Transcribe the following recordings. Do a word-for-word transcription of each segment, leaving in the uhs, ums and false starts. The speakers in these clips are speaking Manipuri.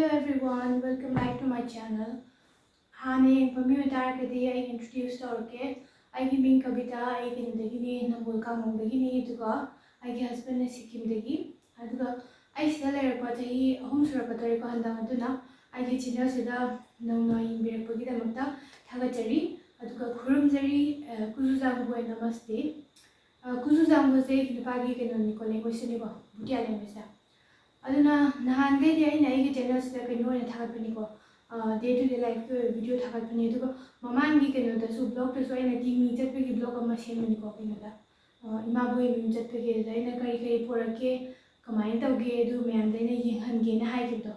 Hello everyone, welcome back to my channel. ꯍꯥꯟꯅ ꯌꯦꯡꯕ ꯃꯤ ꯑꯣꯏꯇꯥꯔꯒꯗꯤ ꯑꯩ introduce ꯇꯧꯔꯛꯀꯦ꯫ ꯑꯩꯒꯤ ꯃꯤꯡ ꯀꯕꯤꯇꯥ, ꯑꯩ ꯀꯩꯅꯣꯗꯒꯤꯅꯦ, ꯅꯝꯕꯣꯜ ꯀꯥꯡꯃꯣꯡꯗꯒꯤꯅꯦ꯫ ꯑꯗꯨꯒ ꯑꯩꯒꯤ husbandꯅ ꯁꯤꯛꯀꯤꯝꯗꯒꯤ꯫ ꯑꯗꯨꯒ ꯑꯩ ꯁꯤꯗ ꯂꯩꯔꯛꯄ ꯆꯍꯤ ꯑꯍꯨꯝ ꯁꯨꯔꯛꯀꯗꯧꯔꯦꯀꯣ ꯍꯟꯗꯛ꯫ ꯑꯗꯨꯅ ꯑꯩꯒꯤ channelꯁꯤꯗ ꯅꯧꯅ ꯌꯦꯡꯕꯤꯔꯛꯄꯒꯤꯗꯃꯛꯇ ꯊꯥꯒꯠꯆꯔꯤ꯫ ꯑꯗꯨꯒ ꯈꯨꯔꯨꯝꯖꯔꯤ꯫ ꯑ, ꯀꯨꯖꯨ ꯖꯥꯡꯕꯨ ꯑꯣꯏꯅ ꯅꯃꯁꯇꯦ꯫ ꯑ, ꯀꯨꯖꯨ ꯖꯥꯡꯕꯨꯁꯦ ꯅꯨꯄꯥꯒꯤ ꯀꯩꯅꯣꯅꯤꯀꯣ, languageꯅꯤꯀꯣ, Bhutia languagenꯗ꯫ ꯑꯗꯨꯅ ꯅꯍꯥꯟꯈꯩꯗꯤ ꯑꯩꯅ ꯑꯩꯒꯤ channelꯁꯤꯗ ꯀꯩꯅꯣ ꯑꯣꯏꯅ ꯊꯥꯒꯠꯄꯅꯤꯀꯣ, day to day lifeꯀꯤ ꯑꯣꯏꯕ video ꯊꯥꯒꯠꯄꯅꯤ꯫ ꯑꯗꯨꯒ ꯃꯃꯥꯡꯒꯤ ꯀꯩꯅꯣꯗꯁꯨ, vlogꯇꯁꯨ ꯑꯩꯅ ꯇꯤꯃꯤ ꯆꯠꯄꯒꯤ vlog ꯑꯃ ꯁꯦꯝꯕꯅꯤꯀꯣ, ꯀꯩꯅꯣꯗ, ꯑ, ꯏꯃꯥꯕꯣꯏ ꯃꯌꯨꯝ ꯆꯠꯄꯒꯤ꯫ ꯑꯗꯨꯗ ꯑꯩꯅ ꯀꯔꯤ ꯀꯔꯤ ꯄꯨꯔꯛꯀꯦ, ꯀꯃꯥꯏꯅ ꯇꯧꯒꯦ, ꯑꯗꯨ ꯃꯌꯥꯝꯗꯣ ꯑꯩꯅ ꯌꯦꯡꯍꯟꯒꯦꯅ ꯍꯥꯏꯈꯤꯕꯗꯣ꯫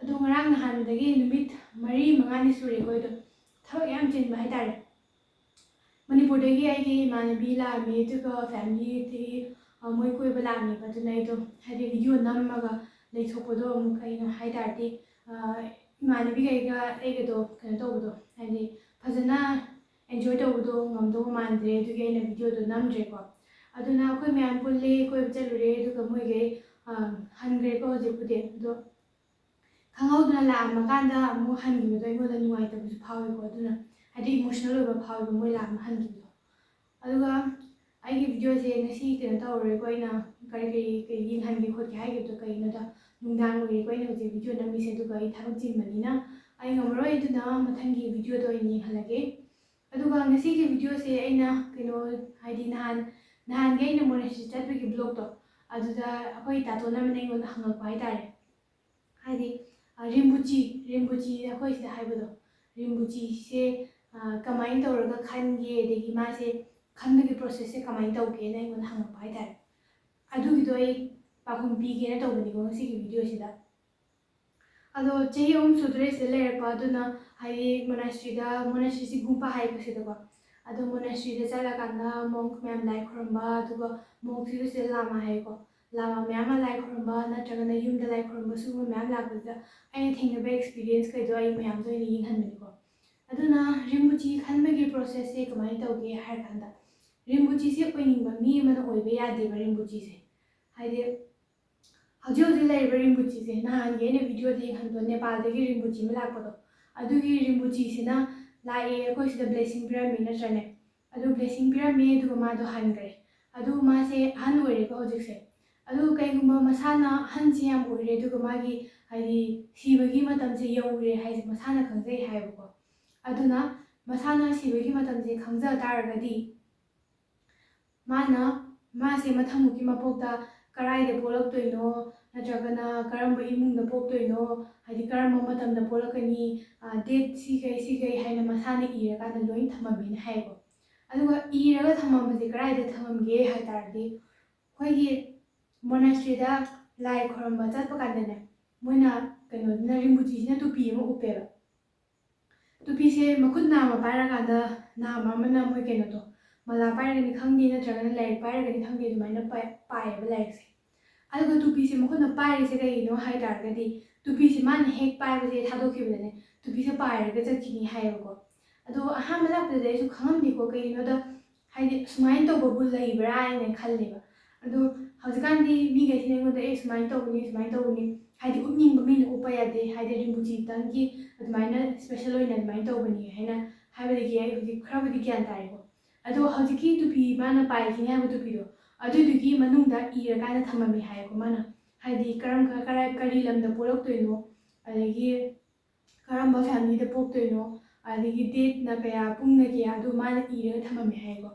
ꯑꯗꯣ ꯉꯔꯥꯡ ꯅꯍꯥꯟꯗꯒꯤ ꯅꯨꯃꯤꯠ ꯃꯔꯤ ꯃꯉꯥꯅꯤ ꯁꯨꯔꯦꯀꯣ, ꯑꯩꯗꯣ ꯊꯕꯛ ꯌꯥꯝ ꯆꯤꯟꯕ ꯍꯥꯏꯇꯥꯔꯦ꯫ ꯃꯅꯤꯄꯨꯔꯗꯒꯤ ꯑꯩꯒꯤ ꯏꯃꯥꯟꯅꯕꯤ ꯂꯥꯛꯑꯝꯃꯤ, ꯑꯗꯨꯒ familyꯗꯒꯤ, ꯑ, ꯃꯣꯏ ꯀꯣꯏꯕ ꯂꯥꯛꯑꯝꯃꯦꯕ꯫ ꯑꯗꯨꯅ ꯑꯩꯗꯣ ꯍꯥꯏꯗꯤ video ꯅꯝꯃꯒ ꯂꯩꯊꯣꯛꯄꯗꯣ ꯑꯃꯨꯛ ꯀꯩꯅꯣ ꯍꯥꯏ ꯇꯥꯔꯗꯤ, ꯑ, ꯏꯃꯥꯟꯅꯕꯤꯈꯩꯒ ꯑꯩꯒꯗꯣ ꯀꯩꯅꯣ ꯇꯧꯕꯗꯣ, ꯍꯥꯏꯗꯤ ꯐꯖꯅ enjoy ꯇꯧꯕꯗꯣ ꯉꯝꯗꯧꯕ ꯃꯥꯟꯗ꯭ꯔꯦ꯫ ꯑꯗꯨꯒꯤ ꯑꯩꯅ videoꯗꯣ ꯅꯝꯗ꯭ꯔꯦꯀꯣ꯫ ꯑꯗꯨꯅ ꯑꯩꯈꯣꯏ ꯃꯌꯥꯝ ꯄꯨꯜꯂꯦ, ꯀꯣꯏꯕ ꯆꯠꯂꯨꯔꯦ, ꯑꯗꯨꯒ ꯃꯣꯏꯈꯩ, ꯑ, ꯍꯟꯈ꯭ꯔꯦꯀꯣ ꯍꯧꯖꯤꯛꯄꯨꯗꯤ꯫ ꯑꯗꯣ ꯈꯪꯍꯧꯗꯅ ꯂꯥꯛꯑꯝꯃꯀꯥꯟꯗ ꯑꯃꯨꯛ ꯍꯟꯈꯤꯕꯗꯣ ꯑꯩꯉꯣꯟꯗ ꯅꯨꯡꯉꯥꯏꯇꯕꯁꯨ ꯐꯥꯎꯋꯦꯀꯣ꯫ ꯑꯗꯨꯅ ꯍꯥꯏꯗꯤ emotional ꯑꯣꯏꯕ ꯐꯥꯎꯋꯦꯕ ꯃꯣꯏ ꯂꯥꯛꯑꯝꯃ ꯍꯟꯈꯤꯕꯗꯣ꯫ ꯑꯗꯨꯒ ꯑꯩꯒꯤ videoꯁꯦ ꯉꯁꯤ ꯀꯩꯅꯣ ꯇꯧꯔꯔꯣꯏꯀꯣ, ꯑꯩꯅ ꯀꯔꯤ ꯀꯔꯤ ꯀꯔꯤ ꯌꯦꯡꯍꯟꯒꯦ ꯈꯣꯠꯀꯦ ꯍꯥꯏꯈꯤꯕꯗꯣ꯫ ꯀꯩꯒꯤꯅꯣꯗ ꯅꯨꯡꯗꯥꯡ ꯑꯣꯏꯔꯦꯀꯣ ꯑꯩꯅ ꯍꯧꯖꯤꯛ video ꯅꯝꯃꯤꯁꯦ, ꯑꯗꯨꯒ ꯑꯩ ꯊꯕꯛ ꯆꯤꯟꯕꯅꯤꯅ ꯑꯩ ꯉꯝꯃꯔꯣꯏ꯫ ꯑꯗꯨꯅ ꯃꯊꯪꯒꯤ videoꯗ ꯑꯣꯏꯅ ꯌꯦꯡꯍꯜꯂꯒꯦ꯫ ꯑꯗꯨꯒ ꯉꯁꯤꯒꯤ videoꯁꯦ ꯑꯩꯅ ꯀꯩꯅꯣ, ꯍꯥꯏꯗꯤ ꯅꯍꯥꯟ, ꯅꯍꯥꯟꯒꯤ ꯑꯩꯅ monastery ꯆꯠꯄꯒꯤ vlogꯇꯣ, ꯑꯗꯨꯗ ꯑꯩꯈꯣꯏ ꯇꯥꯇꯣꯟ ꯑꯃꯅ ꯑꯩꯉꯣꯟꯗ ꯍꯪꯉꯛꯄ ꯍꯥꯏꯇꯥꯔꯦ꯫ ꯍꯥꯏꯗꯤ, ꯑ, ꯔꯤꯝꯕꯨꯆꯤ, ꯔꯤꯝꯕꯨꯆꯤ ꯑꯩꯈꯣꯏ ꯁꯤꯗ ꯍꯥꯏꯕꯗꯣ, ꯔꯤꯝꯕꯨꯆꯤꯁꯦ, ꯑ, ꯀꯃꯥꯏꯅ ꯇꯧꯔꯒ ꯈꯟꯒꯦ, ꯑꯗꯒꯤ ꯃꯥꯁꯦ ꯈꯟꯕꯒꯤ processꯁꯦ ꯀꯃꯥꯏꯅ ꯇꯧꯒꯦꯅ ꯑꯩꯉꯣꯟꯗ ꯍꯪꯉꯛꯄ ꯍꯥꯏꯇꯥꯔꯦ꯫ ꯑꯗꯨꯒꯤꯗꯣ ꯑꯩ ꯄꯥꯎꯈꯨꯝ ꯄꯤꯒꯦꯅ ꯇꯧꯕꯅꯤꯀꯣ ꯉꯁꯤꯒꯤ videoꯁꯤꯗ꯫ ꯑꯗꯣ ꯆꯍꯤ ꯑꯍꯨꯝ ꯁꯨꯗꯣꯔꯦ ꯁꯤꯗ ꯂꯩꯔꯛꯄ꯫ ꯑꯗꯨꯅ ꯍꯥꯏꯗꯤ monasteryꯗ, monasteryꯁꯤ ꯒꯨꯝꯄꯥ ꯍꯥꯏꯀꯣ ꯁꯤꯗꯀꯣ꯫ ꯑꯗꯣ monasteryꯗ ꯆꯠꯂꯀꯥꯟꯗ monk ꯃꯌꯥꯝ ꯂꯥꯏ ꯈꯨꯔꯨꯝꯕ, ꯑꯗꯨꯒ monkꯁꯤꯁꯨ ꯁꯤꯗ ꯂꯥꯃꯥ ꯍꯥꯏꯀꯣ꯫ ꯂꯥꯃꯥ ꯃꯌꯥꯝ ꯑꯃ ꯂꯥꯏ ꯈꯨꯔꯨꯝꯕ, ꯅꯠꯇ꯭ꯔꯒꯅ ꯌꯨꯝꯗ ꯂꯥꯏ ꯈꯨꯔꯨꯝꯕ, ꯁꯤꯒꯨꯝꯕ ꯃꯌꯥꯝ ꯂꯥꯛꯄꯁꯤꯗ ꯑꯩꯅ ꯊꯦꯡꯅꯕ experienceꯈꯩꯗꯣ ꯑꯩ ꯃꯌꯥꯝꯗꯣ ꯑꯩꯅ ꯌꯦꯡꯍꯟꯕꯅꯤꯀꯣ꯫ ꯑꯗꯨꯅ ꯔꯤꯝꯕꯨꯆꯤ ꯈꯟꯕꯒꯤ processꯁꯦ ꯀꯃꯥꯏꯅ ꯇꯧꯒꯦ ꯍꯥꯏꯔ ꯀꯥꯟꯗ, ꯔꯤꯝꯕꯨꯆꯤꯁꯦ ꯑꯣꯏꯅꯤꯡꯕ ꯃꯤ ꯑꯃꯅ ꯑꯣꯏꯕ ꯌꯥꯗꯦꯕ ꯔꯤꯝꯕꯨꯆꯤꯁꯦ꯫ ꯍꯥꯏꯗꯤ ꯍꯧꯖꯤꯛ ꯍꯧꯖꯤꯛ ꯂꯩꯔꯤꯕ ꯔꯤꯝꯕꯨꯆꯤꯁꯦ, ꯅꯍꯥꯟꯒꯤ ꯑꯩꯅ ꯚꯤꯗꯤꯑꯣꯗ ꯌꯦꯡꯍꯟꯕꯗꯣ, ꯅꯦꯄꯥꯜꯗꯒꯤ ꯔꯤꯝꯕꯨꯆꯤ ꯑꯃ ꯂꯥꯛꯄꯗꯣ, ꯑꯗꯨꯒꯤ ꯔꯤꯝꯕꯨꯆꯤꯁꯤꯅ ꯂꯥꯛꯑꯦ, ꯑꯩꯈꯣꯏ ꯁꯤꯗ ꯕ꯭ꯂꯦꯁꯤꯡ ꯄꯤꯔꯝꯃꯦ ꯅꯠꯇ꯭ꯔꯅꯦ? ꯑꯗꯨ ꯕ꯭ꯂꯦꯁꯤꯡ ꯄꯤꯔꯝꯃꯦ, ꯑꯗꯨꯒ ꯃꯥꯗꯣ ꯍꯟꯈ꯭ꯔꯦ꯫ ꯑꯗꯨ ꯃꯥꯁꯦ ꯑꯍꯟ ꯑꯣꯏꯔꯦꯀꯣ ꯍꯧꯖꯤꯛꯁꯦ꯫ ꯑꯗꯨ ꯀꯩꯒꯨꯝꯕ ꯃꯁꯥꯅ ꯑꯍꯟꯁꯦ ꯌꯥꯝ ꯑꯣꯏꯔꯦ, ꯑꯗꯨꯒ ꯃꯥꯒꯤ, ꯍꯥꯏꯗꯤ, ꯁꯤꯕꯒꯤ ꯃꯇꯝꯁꯦ ꯌꯧꯔꯦ ꯍꯥꯏꯁꯦ ꯃꯁꯥꯅ ꯈꯪꯖꯩ ꯍꯥꯏꯌꯦꯕꯀꯣ꯫ ꯑꯗꯨꯅ ꯃꯁꯥꯅ ꯁꯤꯕꯒꯤ ꯃꯇꯝꯁꯦ ꯈꯪꯖ ꯇꯥꯔꯒꯗꯤ, ꯃꯥꯅ, ꯃꯥꯁꯦ ꯃꯊꯪꯃꯨꯛꯀꯤ ꯃꯄꯣꯛꯇ ꯀꯔꯥꯏꯗ ꯄꯣꯛꯂꯛꯇꯣꯏꯅꯣ, ꯅꯠꯇ꯭ꯔꯒꯅ ꯀꯔꯝꯕ ꯏꯃꯨꯡꯗ ꯄꯣꯛꯇꯣꯏꯅꯣ, ꯍꯥꯏꯗꯤ ꯀꯔꯝꯕ ꯃꯇꯝꯗ ꯄꯣꯛꯂꯛꯀꯅꯤ, ꯑ, date ꯁꯤꯈꯩ ꯁꯤꯈꯩ ꯍꯥꯏꯅ ꯃꯁꯥꯅ ꯏꯔꯀꯥꯟꯗ ꯂꯣꯏ ꯊꯝꯃꯝꯃꯦꯅ ꯍꯥꯏꯌꯦꯀꯣ꯫ ꯑꯗꯨꯒ ꯏꯔꯒ ꯊꯝꯃꯝꯕꯁꯦ ꯀꯗꯥꯏꯗ ꯊꯝꯃꯝꯒꯦ ꯍꯥꯏ ꯇꯥꯔꯗꯤ, ꯑꯩꯈꯣꯏꯒꯤ monasteryꯗ ꯂꯥꯏ ꯈꯣꯏꯔꯝꯕ ꯆꯠꯄ ꯀꯥꯟꯗꯅꯦ, ꯃꯣꯏꯅ, ꯀꯩꯅꯣꯗꯨꯅ, ꯔꯤꯝꯕꯨꯆꯤꯁꯤꯅ ꯇꯨꯄꯤ ꯑꯃ ꯎꯞꯄꯦꯕ꯫ ꯇꯨꯄꯤꯁꯦ ꯃꯈꯨꯠ ꯅꯥꯝꯃ ꯄꯥꯏꯔꯀꯥꯟꯗ, ꯅꯥꯝꯃ ꯑꯃꯅ ꯃꯣꯏ ꯀꯩꯅꯣꯗꯣ, ꯃꯂꯥ ꯄꯥꯏꯔꯒꯅꯤ ꯈꯪꯗꯦ, ꯅꯠꯇ꯭ꯔꯒꯅ ꯂꯥꯏꯔꯤꯛ ꯄꯥꯏꯔꯒꯅꯤ ꯈꯪꯗꯦ, ꯑꯗꯨꯃꯥꯏꯅ ꯄꯥꯏ-, ꯄꯥꯏꯌꯦꯕ ꯂꯥꯏꯔꯤꯛꯁꯦ꯫ ꯑꯗꯨꯒ ꯇꯨꯄꯤꯁꯦ ꯃꯈꯨꯠꯅ ꯄꯥꯏꯔꯤꯁꯦ ꯀꯩꯒꯤꯅꯣ ꯍꯥꯏ ꯇꯥꯔꯒꯗꯤ, ꯇꯨꯄꯤꯁꯦ ꯃꯥꯅ ꯍꯦꯛ ꯄꯥꯏꯕꯁꯦ ꯊꯥꯗꯣꯛꯈꯤꯕꯗꯅꯦ, ꯇꯨꯄꯤꯁꯦ ꯄꯥꯏꯔꯒ ꯆꯠꯈꯤꯅꯤ ꯍꯥꯏꯌꯦꯕꯀꯣ꯫ ꯑꯗꯣ ꯑꯍꯥꯟꯕ ꯂꯥꯛꯄꯗꯗꯤ ꯑꯩꯁꯨ ꯈꯪꯉꯝꯗꯦꯀꯣ, ꯀꯩꯒꯤꯅꯣꯗ, ꯍꯥꯏꯗꯤ ꯁꯨꯃꯥꯏꯅ ꯇꯧꯕꯕꯨ ꯂꯩꯕ꯭ꯔꯥ ꯍꯥꯏꯅ ꯈꯜꯂꯦꯕ꯫ ꯑꯗꯣ ꯍꯧꯖꯤꯛꯀꯥꯟꯗꯤ ꯃꯤꯈꯩꯁꯤꯅ ꯑꯩꯉꯣꯟꯗ, "ꯑꯦ, ꯁꯨꯃꯥꯏꯅ ꯇꯧꯕꯅꯤ, ꯁꯨꯃꯥꯏꯅ ꯇꯧꯕꯅꯤ", ꯍꯥꯏꯗꯤ ꯎꯠꯅꯤꯡꯕ ꯃꯤꯅ ꯎꯞꯄ ꯌꯥꯗꯦ, ꯍꯥꯏꯗꯤ ꯔꯤꯝꯕꯨꯆꯤꯇꯪꯒꯤ ꯑꯗꯨꯃꯥꯏꯅ special ꯑꯣꯏꯅ ꯑꯗꯨꯃꯥꯏꯅ ꯇꯧꯕꯅꯤ ꯍꯥꯏꯅ ꯍꯥꯏꯕꯗꯒꯤ ꯑꯩ ꯍꯧꯖꯤꯛ ꯈꯔꯕꯨꯗꯤ ꯒ꯭ꯌꯥꯟ ꯇꯥꯔꯦꯀꯣ꯫ ꯑꯗꯣ ꯍꯧꯖꯤꯛꯀꯤ ꯇꯨꯄꯤ ꯃꯥꯅ ꯄꯥꯏꯈꯤꯅꯤ ꯍꯥꯏꯕ ꯇꯨꯄꯤꯗꯣ, ꯑꯗꯨꯏꯗꯨꯒꯤ ꯃꯅꯨꯡꯗ ꯏꯔꯀꯥꯟꯗ ꯊꯝꯃꯝꯃꯤ ꯍꯥꯏꯌꯦꯀꯣ ꯃꯥꯅ, ꯍꯥꯏꯗꯤ ꯀꯔꯝ ꯀ-, ꯀꯔꯥꯏ, ꯀꯔꯤ ꯂꯝꯗ ꯄꯣꯛꯂꯛꯇꯣꯏꯅꯣ, ꯑꯗꯒꯤ ꯀꯔꯝꯕ familyꯗ ꯄꯣꯛꯇꯣꯏꯅꯣ, ꯑꯗꯒꯤ dateꯅ ꯀꯌꯥ, ꯄꯨꯡꯅ ꯀꯌꯥ, ꯑꯗꯨ ꯃꯥꯅ ꯏꯔꯒ ꯊꯝꯃꯝꯃꯦ ꯍꯥꯏꯌꯦꯀꯣ꯫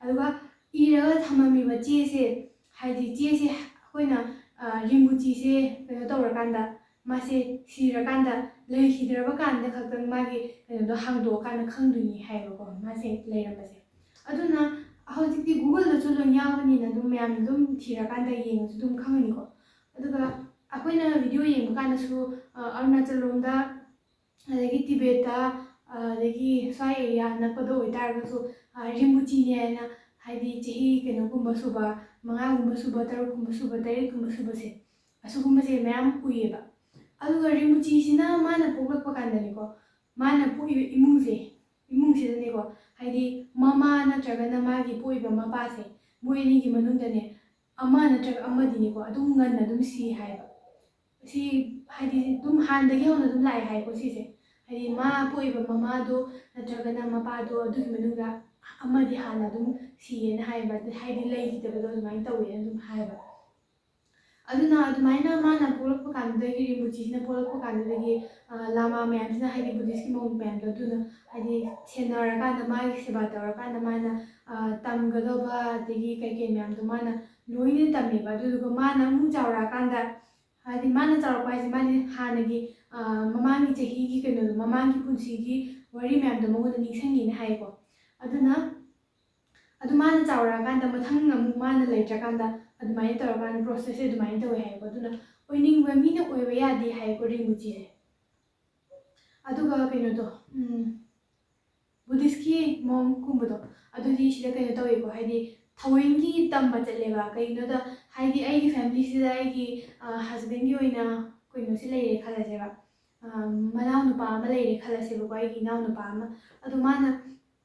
ꯑꯗꯨꯒ ꯏꯔꯒ ꯊꯝꯃꯝꯃꯤꯕ ꯆꯦꯁꯦ, ꯍꯥꯏꯗꯤ ꯆꯦꯁꯦ ꯑꯩꯈꯣꯏꯅ, ꯑ, ꯔꯤꯝꯕꯨꯆꯤꯁꯦ ꯀꯩꯅꯣ ꯇꯧꯔꯀꯥꯟꯗ, ꯃꯥꯁꯦ ꯁꯤꯔꯀꯥꯟꯗ, ꯂꯩꯈꯤꯗ꯭ꯔꯕ ꯀꯥꯟꯗ ꯈꯛꯇꯪ ꯃꯥꯒꯤ ꯀꯩꯅꯣꯗꯣ ꯍꯥꯡꯗꯣꯛꯑꯀꯥꯟꯗ ꯈꯪꯗꯣꯏꯅꯤ ꯍꯥꯏꯌꯦꯕꯀꯣ, ꯃꯥꯁꯦ ꯂꯩꯔꯝꯕꯁꯦ꯫ ꯑꯗꯨꯅ ꯍꯧꯖꯤꯛꯇꯤ Googleꯗꯁꯨ ꯂꯣꯏ ꯌꯥꯎꯕꯅꯤꯅ ꯑꯗꯨꯝ ꯃꯌꯥꯝꯅ ꯑꯗꯨꯝ ꯊꯤꯔꯀꯥꯟꯗ ꯌꯦꯡꯉꯁꯨ ꯑꯗꯨꯝ ꯈꯪꯉꯅꯤꯀꯣ꯫ ꯑꯗꯨꯒ ꯑꯩꯈꯣꯏꯅ ꯚꯤꯗꯤꯑꯣ ꯌꯦꯡꯕ ꯀꯥꯟꯗꯁꯨ, ꯑ, ꯑꯔꯨꯅꯥꯆꯜ ꯂꯣꯝꯗ, ꯑꯗꯒꯤ ꯇꯤꯕꯦꯠꯇ, ꯑ, ꯑꯗꯒꯤ ꯁ꯭ꯋꯥꯏ area ꯑꯅꯛꯄꯗ ꯑꯣꯏꯇꯥꯔꯒꯁꯨ, ꯑ, ꯔꯤꯝꯕꯨꯆꯤꯅꯦ ꯍꯥꯏꯅ, ꯍꯥꯏꯗꯤ ꯆꯍꯤ ꯀꯩꯅꯣꯒꯨꯝꯕ ꯁꯨꯕ, ꯃꯉꯥꯒꯨꯝꯕ ꯁꯨꯕ, ꯇꯔꯨꯛꯀꯨꯝꯕ ꯁꯨꯕ, ꯇꯔꯦꯠꯀꯨꯝꯕ ꯁꯨꯕꯁꯦ, ꯑꯁꯤꯒꯨꯝꯕꯁꯦ ꯃꯌꯥꯝ ꯎꯏꯌꯦꯕ꯫ ꯑꯗꯨꯒ ꯔꯤꯝꯕꯨꯆꯤꯁꯤꯅ ꯃꯥꯅ ꯄꯣꯛꯂꯛꯄ ꯀꯥꯟꯗꯅꯤꯀꯣ, ꯃꯥꯅ ꯄꯣꯛꯏꯕ ꯏꯃꯨꯡꯁꯦ, ꯏꯃꯨꯡꯁꯤꯗꯅꯦꯀꯣ, ꯍꯥꯏꯗꯤ ꯃꯃꯥ ꯅꯠꯇ꯭ꯔꯒꯅ ꯃꯥꯒꯤ ꯄꯣꯛꯏꯕ ꯃꯄꯥꯁꯦ, ꯃꯣꯏ ꯑꯅꯤꯒꯤ ꯃꯅꯨꯡꯗꯅꯦ, ꯑꯃ ꯅꯠꯇ꯭ꯔꯒ ꯑꯃꯗꯤꯅꯦꯀꯣ, ꯑꯗꯨꯝ ꯉꯟꯅ ꯑꯗꯨꯝ ꯁꯤ ꯍꯥꯏꯕ꯫ ꯁꯤ ꯍꯥꯏꯗꯤ ꯑꯗꯨꯝ ꯍꯥꯟꯅꯗꯒꯤ ꯍꯧꯅ ꯑꯗꯨꯝ ꯂꯥꯛꯑꯦ ꯍꯥꯏꯀꯣ ꯁꯤꯁꯦ꯫ ꯍꯥꯏꯗꯤ ꯃꯥ ꯄꯣꯛꯏꯕ ꯃꯃꯥꯗꯣ ꯅꯠꯇ꯭ꯔꯒꯅ ꯃꯄꯥꯗꯣ ꯑꯗꯨꯒꯤ ꯃꯅꯨꯡꯗ ꯑꯃꯗꯤ ꯍꯥꯟꯅ ꯑꯗꯨꯝ ꯁꯤꯌꯦꯅ ꯍꯥꯏꯌꯦꯕ, ꯍꯥꯏꯗꯤ ꯂꯩꯈꯤꯗꯕꯗꯣ ꯑꯗꯨꯃꯥꯏꯅ ꯇꯧꯋꯦꯅ ꯑꯗꯨꯝ ꯍꯥꯏꯌꯦꯕ꯫ ꯑꯗꯨꯅ ꯑꯗꯨꯃꯥꯏꯅ ꯃꯥꯅ ꯄꯣꯛꯂꯛꯄ ꯀꯥꯟꯗꯒꯤ, ꯔꯤꯝꯕꯨꯆꯤꯁꯤꯅ ꯄꯣꯛꯂꯛꯄ ꯀꯥꯟꯗꯨꯗꯒꯤ, ꯑ, ꯂꯥꯃꯥ ꯃꯌꯥꯝꯁꯤꯅ, ꯍꯥꯏꯗꯤ ꯕꯨꯙꯤꯁꯀꯤ ꯃꯣꯡ ꯃꯌꯥꯝꯗꯣ, ꯑꯗꯨꯅ ꯍꯥꯏꯗꯤ ꯁꯦꯟꯅꯔꯀꯥꯟꯗ, ꯃꯥꯒꯤ ꯁꯦꯕꯥ ꯇꯧꯔꯀꯥꯟꯗ ꯃꯥꯅ, ꯑ, ꯇꯝꯒꯗꯧꯕ ꯑꯗꯒꯤ ꯀꯩꯀꯩ ꯃꯌꯥꯝꯗꯣ ꯃꯥꯅ ꯂꯣꯏꯅ ꯇꯝꯃꯦꯕ꯫ ꯑꯗꯨꯗꯨꯒ ꯃꯥꯅ ꯑꯃꯨꯛ ꯆꯥꯎꯔꯛꯑꯀꯥꯟꯗ, ꯍꯥꯏꯗꯤ ꯃꯥꯅ ꯆꯥꯎꯔꯛꯄ ꯍꯥꯏꯁꯦ ꯃꯥꯗꯤ ꯍꯥꯟꯅꯒꯤ, ꯑ, ꯃꯃꯥꯡꯒꯤ ꯆꯍꯤꯒꯤ ꯀꯩꯅꯣꯗꯣ, ꯃꯃꯥꯡꯒꯤ ꯄꯨꯟꯁꯤꯒꯤ ꯋꯥꯔꯤ ꯃꯌꯥꯝꯗꯣ ꯃꯉꯣꯟꯗ ꯅꯤꯡꯁꯤꯡꯉꯤꯅ ꯍꯥꯏꯌꯦꯀꯣ꯫ ꯑꯗꯨꯅ ꯑꯗꯨ ꯃꯥꯅ ꯆꯥꯎꯔꯛꯑꯀꯥꯟꯗ, ꯃꯊꯪ ꯑꯃꯨꯛ ꯃꯥꯅ ꯂꯩꯇ꯭ꯔꯀꯥꯟꯗ ꯑꯗꯨꯃꯥꯏꯅ ꯇꯧꯔꯀꯥꯟꯗ ꯄ꯭ꯔꯣꯁꯦꯁꯁꯦ ꯑꯗꯨꯃꯥꯏꯅ ꯇꯧꯋꯦ ꯍꯥꯏꯌꯦꯀꯣ꯫ ꯑꯗꯨꯅ ꯑꯣꯏꯅꯤꯡꯕ ꯃꯤꯅ ꯑꯣꯏꯕ ꯌꯥꯗꯦ ꯍꯥꯏꯌꯦꯀꯣ ꯔꯤꯝꯕꯨꯆꯤꯁꯦ꯫ ꯑꯗꯨꯒ ꯀꯩꯅꯣꯗꯣ, ꯎꯝ, ꯕꯨꯙꯤꯁꯀꯤ ꯃꯣꯡꯀꯨꯝꯕꯗꯣ, ꯑꯗꯨꯗꯤ ꯁꯤꯗ ꯀꯩꯅꯣ ꯇꯧꯋꯦꯀꯣ, ꯍꯥꯏꯗꯤ ꯊꯑꯣꯏꯒꯤ ꯇꯝꯕ ꯆꯠꯂꯦꯕ꯫ ꯀꯩꯒꯤꯅꯣꯗ, ꯍꯥꯏꯗꯤ ꯑꯩꯒꯤ ꯐꯦꯃꯤꯂꯤꯁꯤꯗ ꯑꯩꯒꯤ, ꯑ, ꯍꯁꯕꯦꯟꯒꯤ ꯑꯣꯏꯅ ꯀꯩꯅꯣꯁꯤ ꯂꯩꯔꯦ ꯈꯜꯂꯁꯦꯕ, ꯑ, ꯃꯅꯥꯎ ꯅꯨꯄꯥ ꯑꯃ ꯂꯩꯔꯦ ꯈꯜꯂꯁꯦꯕꯀꯣ, ꯑꯩꯒꯤ ꯏꯅꯥꯎ ꯅꯨꯄꯥ ꯑꯃ꯫ ꯑꯗꯣ ꯃꯥꯅ,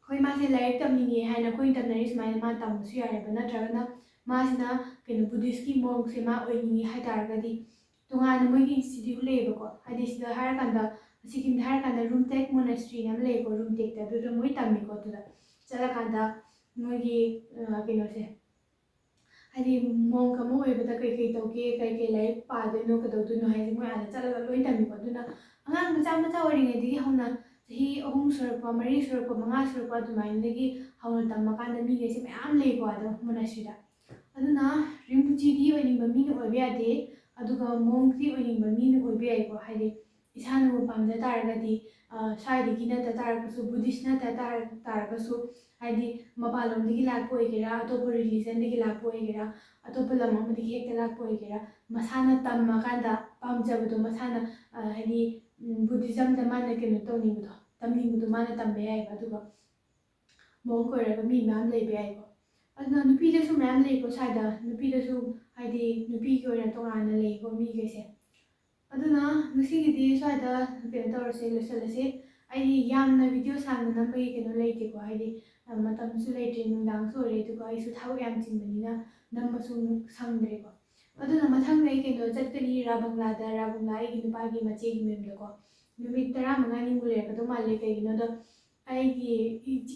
ꯍꯣꯏ, ꯃꯥꯁꯦ ꯂꯥꯏꯔꯤꯛ ꯇꯝꯅꯤꯡꯉꯦ ꯍꯥꯏꯅ ꯑꯩꯈꯣꯏꯅ ꯇꯝꯅꯔꯤ ꯁꯨꯃꯥꯏꯅ ꯃꯥ ꯇꯝꯕꯁꯨ ꯌꯥꯔꯦꯕ, ꯅꯠꯇ꯭ꯔꯒꯅ ꯃꯥꯁꯤꯅ ꯀꯩꯅꯣ ꯕꯨꯙꯤꯁꯀꯤ ꯃꯣꯡꯁꯦ ꯃꯥ ꯑꯣꯏꯅꯤꯡꯉꯦ ꯍꯥꯏ ꯇꯥꯔꯒꯗꯤ, ꯇꯣꯉꯥꯟꯅ ꯃꯣꯏꯒꯤ ꯏꯟꯁꯇꯤꯇ꯭ꯌꯨꯠ ꯂꯩꯌꯦꯕꯀꯣ, ꯍꯥꯏꯗꯤ ꯁꯤꯗ ꯍꯥꯏꯔꯀꯥꯟꯗ, ꯁꯤꯀꯤꯝꯗ ꯍꯥꯏꯔꯀꯥꯟꯗ ꯔꯨꯝꯇꯦꯛ ꯃꯣꯅꯥꯁꯇ꯭ꯔꯤꯅ ꯑꯃ ꯂꯩꯌꯦꯀꯣ, ꯔꯨꯝꯇꯦꯛꯇ, ꯑꯗꯨꯗ ꯃꯣꯏ ꯇꯝꯃꯤꯀꯣ꯫ ꯑꯗꯨꯗ ꯆꯠꯂꯀꯥꯟꯗ ꯃꯣꯏꯒꯤ, ꯑ, ꯀꯩꯅꯣꯁꯦ, ꯍꯥꯏꯗꯤ ꯃꯣꯡ ꯑꯃ ꯑꯣꯏꯕꯗ ꯀꯩꯀꯩ ꯇꯧꯒꯦ, ꯀꯩꯀꯩ ꯂꯥꯏꯔꯤꯛ ꯄꯥꯗꯣꯏꯅꯣ, ꯀꯩꯗꯧꯗꯣꯏꯅꯣ ꯍꯥꯏꯁꯦ ꯃꯣꯏ ꯑꯥꯗ ꯆꯠꯂꯒ ꯂꯣꯏ ꯇꯝꯃꯤꯀꯣ꯫ ꯑꯗꯨꯅ ꯑꯉꯥꯡ ꯃꯆꯥ ꯃꯆꯥ ꯑꯣꯏꯔꯤꯉꯩꯗꯒꯤ ꯍꯧꯅ ꯆꯍꯤ ꯑꯍꯨꯝ ꯁꯨꯔꯛꯄ, ꯃꯔꯤ ꯁꯨꯔꯛꯄ, ꯃꯉꯥ ꯁꯨꯔꯛꯄ ꯑꯗꯨꯃꯥꯏꯅꯗꯒꯤ ꯍꯧꯅ ꯇꯝꯃꯀꯥꯟꯗ ꯃꯤꯈꯩꯁꯦ ꯃꯌꯥꯝ ꯂꯩꯀꯣ ꯑꯗꯣ ꯃꯣꯅꯥꯁꯇ꯭ꯔꯤꯗ꯫ ꯑꯗꯨꯅ ꯔꯤꯝꯄꯨꯆꯤꯗꯤ ꯑꯣꯏꯅꯤꯡꯕ ꯃꯤꯅ ꯑꯣꯏꯕ ꯌꯥꯗꯦ, ꯑꯗꯨꯒ ꯃꯣꯡꯗꯤ ꯑꯣꯏꯅꯤꯡꯕ ꯃꯤꯅ ꯑꯣꯏꯕ ꯌꯥꯏꯀꯣ꯫ ꯍꯥꯏꯗꯤ ꯏꯁꯥꯅꯕꯨ ꯄꯥꯝꯖ ꯇꯥꯔꯒꯗꯤ, ꯑ, ꯁ꯭ꯋꯥꯏꯗꯒꯤ ꯅꯠꯇ ꯇꯥꯔꯒꯁꯨ, ꯕꯨꯙꯤꯁ ꯅꯠꯇ ꯇꯥꯔ-, ꯇꯥꯔꯒꯁꯨ, ꯍꯥꯏꯗꯤ ꯃꯄꯥꯟꯂꯣꯝꯗꯒꯤ ꯂꯥꯛꯄ ꯑꯣꯏꯒꯦꯔꯥ, ꯑꯇꯣꯞꯄ ꯔꯤꯂꯤꯖꯟꯗꯒꯤ ꯂꯥꯛꯄ ꯑꯣꯏꯒꯦꯔꯥ, ꯑꯇꯣꯞꯄ ꯂꯝ ꯑꯃꯗꯒꯤ ꯍꯦꯛꯇ ꯂꯥꯛꯄ ꯑꯣꯏꯒꯦꯔꯥ, ꯃꯁꯥꯅ ꯇꯝꯃꯀꯥꯟꯗ ꯄꯥꯝꯖꯕꯗꯣ, ꯃꯁꯥꯅ, ꯑ, ꯍꯥꯏꯗꯤ, ꯎꯝ, ꯕꯨꯙꯤꯖꯝꯗ ꯃꯥꯅ ꯀꯩꯅꯣ ꯇꯧꯅꯤꯡꯕꯗꯣ, ꯇꯝꯅꯤꯡꯕꯗꯣ ꯃꯥꯅ ꯇꯝꯕ ꯌꯥꯏꯑꯕ꯫ ꯑꯗꯨꯒ ꯃꯣꯡ ꯑꯣꯏꯔꯒ ꯃꯤ ꯃꯌꯥꯝ ꯂꯩꯕ ꯌꯥꯏꯀꯣ꯫ ꯑꯗꯨꯅ ꯅꯨꯄꯤꯗꯁꯨ ꯃꯌꯥꯝ ꯂꯩꯀꯣ ꯁ꯭ꯋꯥꯏꯗ, ꯅꯨꯄꯤꯗꯁꯨ ꯍꯥꯏꯗꯤ ꯅꯨꯄꯤꯒꯤ ꯑꯣꯏꯅ ꯇꯣꯉꯥꯟꯅ ꯂꯩꯀꯣ ꯃꯤꯈꯩꯁꯦ꯫ ꯑꯗꯨꯅ ꯉꯁꯤꯒꯤꯗꯤ ꯁ꯭ꯋꯥꯏꯗ ꯀꯩꯅꯣ ꯇꯧꯔꯁꯦ, ꯂꯣꯏꯁꯤꯜꯂꯁꯦ꯫ ꯑꯩ ꯌꯥꯝꯅ ꯚꯤꯗꯤꯑꯣ ꯁꯥꯡꯅ ꯅꯝꯕꯒꯤ ꯀꯩꯅꯣ ꯂꯩꯇꯦꯀꯣ, ꯍꯥꯏꯗꯤ, ꯑ, ꯃꯇꯝꯁꯨ ꯂꯩꯇ꯭ꯔꯦ, ꯅꯨꯡꯗꯥꯡꯁꯨ ꯑꯣꯏꯔꯦ, ꯑꯗꯨꯒ ꯑꯩꯁꯨ ꯊꯕꯛ ꯌꯥꯝ ꯆꯤꯟꯕꯅꯤꯅ ꯅꯝꯕꯁꯨ ꯑꯃꯨꯛ ꯁꯪꯗ꯭ꯔꯦꯀꯣ꯫ ꯑꯗꯨꯅ ꯃꯊꯪꯗ ꯑꯩ ꯀꯩꯅꯣ ꯆꯠꯀꯅꯤ, ꯔꯥꯕꯪꯂꯥꯗ, ꯔꯥꯕꯪꯂꯥ ꯑꯩꯒꯤ ꯅꯨꯄꯥꯒꯤ ꯃꯆꯦꯒꯤ ꯃꯌꯨꯝꯗꯀꯣ꯫ ꯅꯨꯃꯤꯠ ꯇꯔꯥꯃꯉꯥꯅꯤꯃꯨꯛ ꯂꯩꯔꯛꯀꯗꯧ ꯃꯥꯜꯂꯦ꯫ ꯀꯩꯒꯤꯅꯣꯗ ꯑꯩꯒꯤ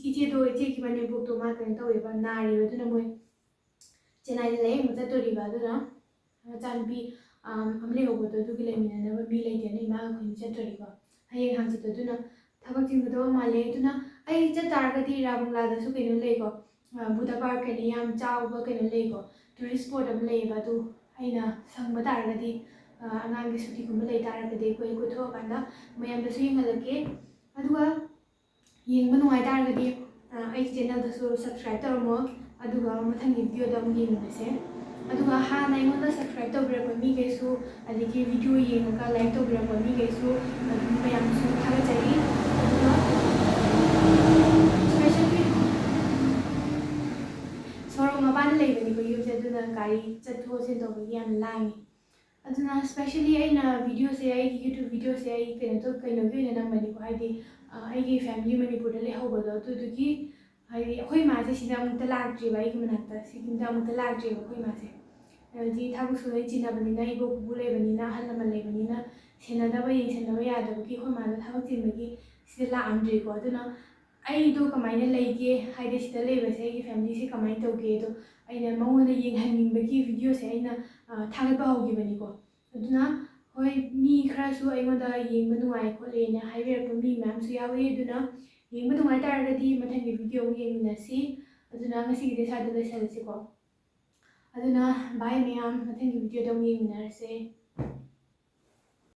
ꯏꯆꯦꯗꯣ, ꯏꯆꯦꯒꯤ ꯃꯅꯦꯝꯄꯣꯛꯇꯣ ꯃꯥ ꯀꯩꯅꯣ ꯇꯧꯋꯦꯕ, ꯅꯥꯔꯤꯕ꯫ ꯑꯗꯨꯅ ꯃꯣꯏ ꯆꯦꯟꯅꯥꯏꯗ ꯂꯥꯏꯌꯦꯡꯕ ꯆꯠꯇꯣꯔꯤꯕ꯫ ꯑꯗꯨꯅ ꯃꯆꯥꯅꯨꯄꯤ ꯑꯃ ꯂꯩꯍꯧꯕꯗꯣ ꯑꯗꯨꯒꯤ ꯂꯩꯃꯤꯟꯅꯅꯕ ꯃꯤ ꯂꯩꯇꯦꯅ ꯏꯃꯥꯒ ꯑꯩꯈꯣꯏꯅꯤ ꯆꯠꯇꯣꯔꯤꯀꯣ꯫ ꯍꯌꯦꯡ ꯍꯪꯆꯤꯠꯇꯣ ꯑꯗꯨꯅ ꯊꯕꯛ ꯆꯤꯟꯒꯗꯕ ꯃꯥꯜꯂꯦ꯫ ꯑꯗꯨꯅ ꯑꯩ ꯆꯠ ꯇꯥꯔꯒꯗꯤ ꯔꯥꯕꯪꯂꯥꯗꯁꯨ ꯀꯩꯅꯣ ꯂꯩꯀꯣ, ꯕꯨꯙ ꯄꯥꯔꯛ ꯀꯩꯅꯣ ꯌꯥꯝ ꯆꯥꯎꯕ ꯀꯩꯅꯣ ꯂꯩꯀꯣ, ꯇꯨꯔꯤꯁ ꯁ꯭ꯄꯣꯠ ꯑꯃ ꯂꯩꯌꯦꯕ꯫ ꯑꯗꯨ ꯑꯩꯅ ꯁꯪꯕ ꯇꯥꯔꯒꯗꯤ, ꯑꯉꯥꯡꯒꯤ ꯁꯨꯇꯤꯒꯨꯝꯕ ꯂꯩ ꯇꯥꯔꯒꯗꯤ ꯑꯩꯈꯣꯏ ꯀꯣꯏꯊꯣꯛꯑꯀꯥꯟꯗ ꯃꯌꯥꯝꯗꯁꯨ ꯌꯦꯡꯍꯜꯂꯛꯀꯦ꯫ ꯑꯗꯨꯒ ꯌꯦꯡꯕ ꯅꯨꯡꯉꯥꯏ ꯇꯥꯔꯒꯗꯤ ꯑꯩꯒꯤ ꯆꯦꯅꯦꯜꯗꯁꯨ ꯁꯕꯁꯀ꯭ꯔꯥꯏꯕ ꯇꯧꯔꯝꯃꯣ꯫ ꯑꯗꯨꯒ ꯃꯊꯪꯒꯤ ꯚꯤꯗꯤꯑꯣꯗ ꯑꯃꯨꯛ ꯌꯦꯡꯃꯤꯟꯅꯁꯦ꯫ ꯑꯗꯨꯒ ꯍꯥꯟꯅ ꯑꯩꯉꯣꯟꯗ ꯁꯕꯁꯀ꯭ꯔꯥꯏꯕ ꯇꯧꯕꯤꯔꯛꯄ ꯃꯤꯈꯩꯁꯨ, ꯑꯗꯒꯤ ꯚꯤꯗꯤꯑꯣ ꯌꯦꯡꯉꯒ ꯂꯥꯏꯛ ꯇꯧꯕꯤꯔꯛꯄ ꯃꯤꯈꯩꯁꯨ ꯑꯗꯨꯝ ꯃꯌꯥꯝꯁꯨ ꯊꯥꯒꯠꯆꯔꯤ꯫ ꯑꯗꯨꯒ ꯁꯣꯔꯣꯛ ꯃꯄꯥꯟꯗ ꯂꯩꯕꯅꯤꯀꯣ ꯌꯨꯝꯁꯦ, ꯑꯗꯨꯅ ꯒꯥꯔꯤ ꯆꯠꯊꯣꯛ ꯆꯠꯁꯤꯟ ꯇꯧꯕꯒꯤ ꯌꯥꯝ ꯂꯥꯡꯉꯤ꯫ ꯑꯗꯨꯅ specially ꯑꯩꯅ ꯚꯤꯗꯤꯑꯣꯁꯦ, ꯑꯩꯒꯤ YouTube ꯚꯤꯗꯤꯑꯣꯁꯦ ꯑꯩ ꯀꯩꯅꯣ ꯇꯧ-, ꯀꯩꯅꯣꯒꯤ ꯑꯣꯏꯅ ꯅꯝꯕꯅꯤꯀꯣ, ꯍꯥꯏꯗꯤ ꯑꯩꯒꯤ ꯐꯦꯃꯤꯂꯤ ꯃꯅꯤꯄꯨꯔꯗ ꯂꯩꯍꯧꯕꯗꯣ ꯑꯗꯨꯗꯨꯒꯤ꯫ ꯍꯥꯏꯗꯤ ꯑꯩꯈꯣꯏ ꯏꯃꯥꯁꯦ ꯁꯤꯗ ꯑꯃꯨꯛꯇ ꯂꯥꯛꯇ꯭ꯔꯤꯕ, ꯑꯩꯒꯤ ꯃꯅꯥꯛꯇ ꯁꯤꯒꯨꯝꯗ ꯑꯃꯨꯛꯇ ꯂꯥꯛꯇ꯭ꯔꯤꯕ ꯑꯩꯈꯣꯏ ꯏꯃꯥꯁꯦ꯫ ꯍꯥꯏꯗꯤ ꯊꯕꯛꯁꯨ ꯂꯣꯏ ꯆꯤꯟꯅꯕꯅꯤꯅ, ꯏꯕꯣꯛ ꯄꯨꯄꯨ ꯂꯩꯕꯅꯤꯅ, ꯑꯍꯜ ꯂꯃꯟ ꯂꯩꯕꯅꯤꯅ ꯁꯦꯟꯅꯗꯕ, ꯌꯦꯡꯁꯤꯟꯗꯕ ꯌꯥꯗꯕꯒꯤ ꯑꯩꯈꯣꯏ ꯃꯥꯗꯣ ꯊꯕꯛ ꯆꯤꯟꯕꯒꯤ ꯁꯤꯗ ꯂꯥꯛꯑꯝꯗ꯭ꯔꯤꯀꯣ꯫ ꯑꯗꯨꯅ ꯑꯩꯗꯣ ꯀꯃꯥꯏꯅ ꯂꯩꯒꯦ, ꯍꯥꯏꯗꯤ ꯁꯤꯗ ꯂꯩꯕꯁꯦ ꯑꯩꯒꯤ ꯐꯦꯃꯤꯂꯤꯁꯦ ꯀꯃꯥꯏꯅ ꯇꯧꯒꯦ, ꯑꯗꯣ ꯑꯩꯅ ꯃꯉꯣꯟꯗ ꯌꯦꯡꯍꯟꯅꯤꯡꯕꯒꯤ ꯚꯤꯗꯤꯑꯣꯁꯦ ꯑꯩꯅ ꯊꯥꯒꯠꯄ ꯍꯧꯈꯤꯕꯅꯤꯀꯣ꯫ ꯑꯗꯨꯅ ꯍꯣꯏ, ꯃꯤ ꯈꯔꯁꯨ ꯑꯩꯉꯣꯟꯗ ꯌꯦꯡꯕ ꯅꯨꯡꯉꯥꯏ ꯈꯣꯠꯂꯦꯅ ꯍꯥꯏꯕꯤꯔꯛꯄ ꯃꯤ ꯃꯌꯥꯝꯁꯨ ꯌꯥꯎꯋꯤ꯫ ꯑꯗꯨꯅ ꯌꯦꯡꯕ ꯅꯨꯡꯉꯥꯏ ꯇꯥꯔꯒꯗꯤ ꯃꯊꯪꯒꯤ ꯚꯤꯗꯤꯑꯣ ꯑꯃꯨꯛ ꯌꯦꯡꯃꯤꯟꯅꯁꯤ꯫ ꯑꯗꯨꯅ ꯉꯁꯤꯒꯤꯗꯤ ꯁ꯭ꯋꯥꯏꯗ ꯂꯣꯏꯁꯤꯜꯂꯁꯤꯀꯣ꯫ ꯑꯗꯨꯅ bye ꯃꯌꯥꯝ, ꯃꯊꯪꯒꯤ ꯚꯤꯗꯤꯑꯣꯗ ꯑꯃꯨꯛ ꯌꯦꯡꯃꯤꯟꯅꯔꯁꯦ꯫